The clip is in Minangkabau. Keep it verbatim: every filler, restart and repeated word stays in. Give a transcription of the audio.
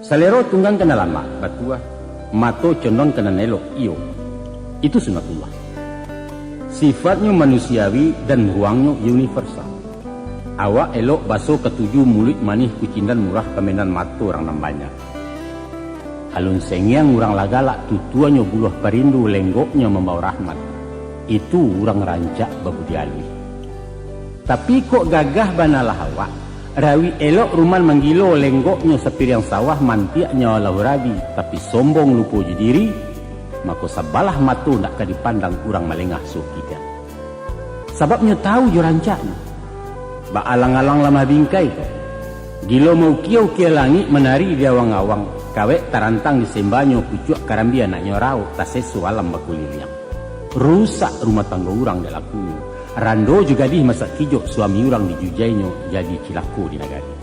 Salero tunggang ka nan lamak, batua. Mato condong ka nan elok, iyo. Itu sunatullah. Sifatnyo manusiawi dan ruangnyo universal. Awak elok baso katuju, muluik manih kucindan, murah pamenan, mato urang nan banyak. Alun sengiang urang lah galak, tutuanyo buluah parindu, lenggoknyo mambao rahmat. Itu urang rancak babudi aluih. Tapi kok gagah banalah awak, rawik elok ruman manggilo, lenggoknyo sapiriang sawah, mantiaknyo alah urabi, tapi sombong lupo jo diri, mako sabalah mato ndak ka dipandang urang malengah sokikek. Sababnyo tahu jo rancaknyo. Baalang-alang lamah bingkai ko. Gilo maukia-ukia langik, manari di awang-awang, kawek tarantang di sembanyo, pucuak karambia anaknyo rauk, taseso alam bakuliliang. Rusak rumah tanggo urang dek lakunyo. Rando jo gadih masak kijok, suami urang dijujainyo, jadi cilako di nagari.